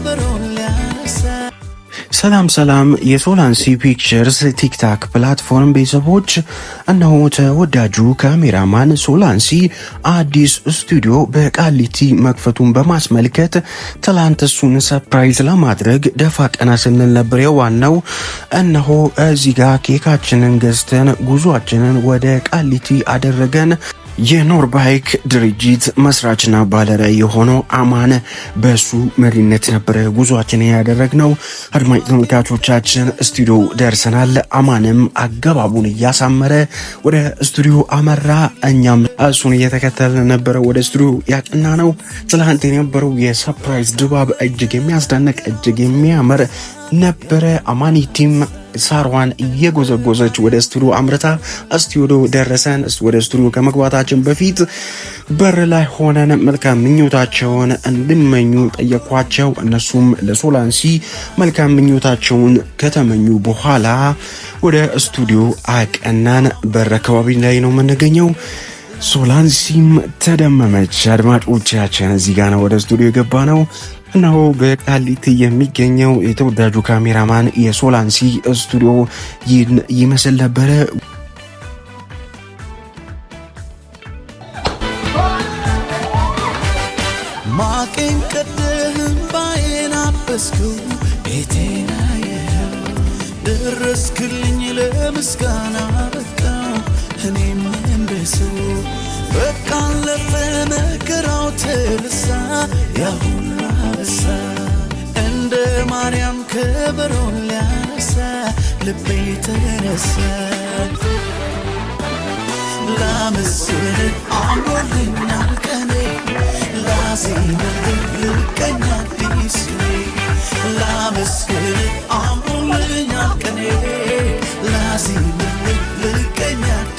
ከበሮን ሊያነሳ። ሰላም ሰላም የሶላንሲ Pictures TikTok platform ቤተሰቦች፣ እነሆ ተወዳጁ ካሜራማን ሶላንሲ አዲስ ስቱዲዮ በቃሊቲ መክፈቱን በማስመልከት ትላንት እሱን surprise ለማድረግ ደፋ ቀና ስንል ነበር የዋልነው። እነሆ እዚህ ጋር ኬካችንን ገዝተን ጉዟችንን ወደ ቃሊቲ አደረገን። የኖር ባይክ ድርጅት መስራችና ባለራዕይ የሆነው አማን በሱ መሪነት ነበረ ጉዟችንን ያደረግነው። አድማጭ ተመልካቾቻችን፣ ስቱዲዮ ደርሰናል። አማንም አገባቡን እያሳመረ ወደ ስቱዲዮ አመራ። እኛም እሱን እየተከተልን ነበረ ወደ ስቱዲዮ ያቀናነው። ትላንት የነበረው የ surprise ድባብ እጅግ የሚያስደንቅ፣ እጅግ የሚያምር ነበረ። አማኒቲም ሳሯን እየጎዘጎዘች ወደ ስቱዲዮ አምርታ ስቱዲዮ ደረሰን። ወደ ስቱዲዮ ከመግባታችን በፊት በር ላይ ሆነን መልካም ምኞታቸውን እንዲመኙ ጠየኳቸው። እነሱም ለሶላንሲ መልካም ምኞታቸውን ከተመኙ በኋላ ወደ ስቱዲዮ አቀናን። በር አካባቢ ላይ ነው የምንገኘው። ሶላንሲም ተደመመች። አድማጮቻችን፣ እዚህ ጋ ነው ወደ ስቱዲዮ የገባነው። እነሆ በቃሊቲ የሚገኘው የተወዳጁ ካሜራማን የሶላንሲ ስቱዲዮ ይህን ይመስል ነበረ። ማቄን ቀደህ እምባዬን አበስከው፣ ቤቴን አየኸው፣ ደረስክልኝ፣ ለምስጋና በቃው። እኔም እንደ ሰው በቃ አለፈ መከራው፣ ተረሳ ያ ሁሉ አበሳ። እንደ ማርያም ከበሮን ሊያነሳ ልቤ ተነሳ። ላመስግን፣ አምሮልኛል ቀኔ፣ ላዜምልህ፣ ልቀኝ አዲስ ቅኔ። ላመስግን፣ አምሮልኛል ቀኔ፣ ላዜምልህ፣ ልቀኝ አዲስ